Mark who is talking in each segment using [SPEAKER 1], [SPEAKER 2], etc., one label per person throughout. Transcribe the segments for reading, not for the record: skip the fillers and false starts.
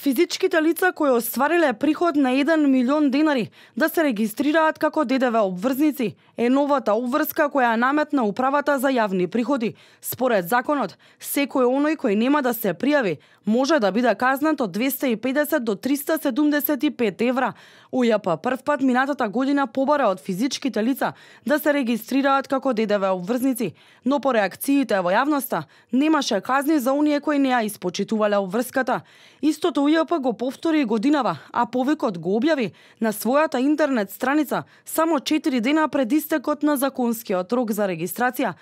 [SPEAKER 1] Физичките лица кои оствариле приход на 1 милион денари да се регистрираат како ДДВ обврзници е новата обврска која наметна управата за јавни приходи. Според законот, секој оној кој нема да се пријави може да биде казнат од 250 до 375 евра. УЈП првпат минатата година побара од физичките лица да се регистрираат како ДДВ обврзници, но по реакциите во јавноста немаше казни за оние кои не ја испочитувале обврската. Истото УЈП го повтори годинава, а повикот го објави на својата интернет страница само 4 дена пред истекот на законскиот рок за регистрација.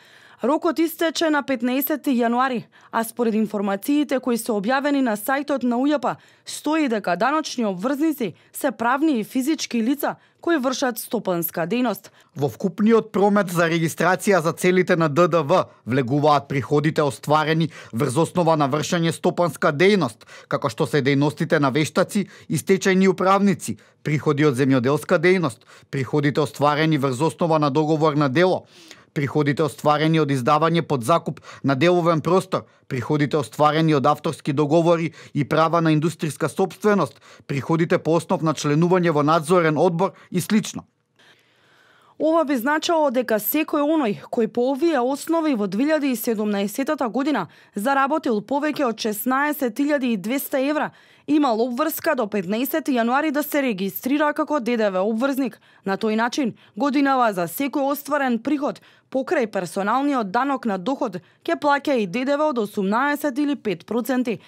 [SPEAKER 1] Рокот истече на 15 јануари, а според информациите кои се објавени на сајтот на УЈП, стои дека даночни обврзници се правни и физички лица кои вршат стопанска дејност.
[SPEAKER 2] Во вкупниот промет за регистрација за целите на ДДВ влегуваат приходите остварени врз основа на вршење стопанска дејност, како што се дејностите на вештаци и стечајни управници, приходи од земјоделска дејност, приходите остварени врз основа на договор на дело, приходите остварени од издавање под закуп на деловен простор, приходите остварени од авторски договори и права на индустријска сопственост, приходите по основ на членување во надзорен одбор и слично.
[SPEAKER 1] Ова би значило дека секој оној кој по овие основи во 2017 година заработил повеќе од 16.200 евра, имал обврска до 15 јануари да се регистрира како ДДВ обврзник. На тој начин, годинава за секој остварен приход покрај персоналниот данок на доход ќе плаќа и ДДВ од 18 или 5%.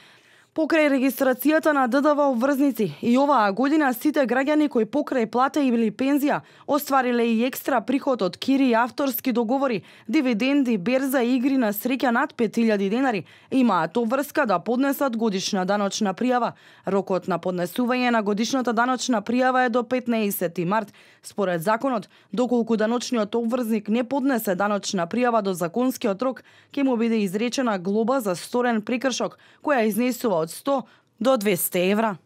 [SPEAKER 1] Покрај регистрацијата на ДДВ обврзници и оваа година сите граѓани кои покрај плата или пензија оствариле и екстра приход од кири и авторски договори, дивиденди, берза и игри на среќа над 5000 денари, имаат обврска да поднесат годишна даночна пријава. Рокот на поднесување на годишната даночна пријава е до 15 март. Според законот, доколку даночниот обврзник не поднесе даночна пријава до законскиот рок, ќе му биде изречена глоба за сторен прекршок, која изнесува од 100 до 200 евра.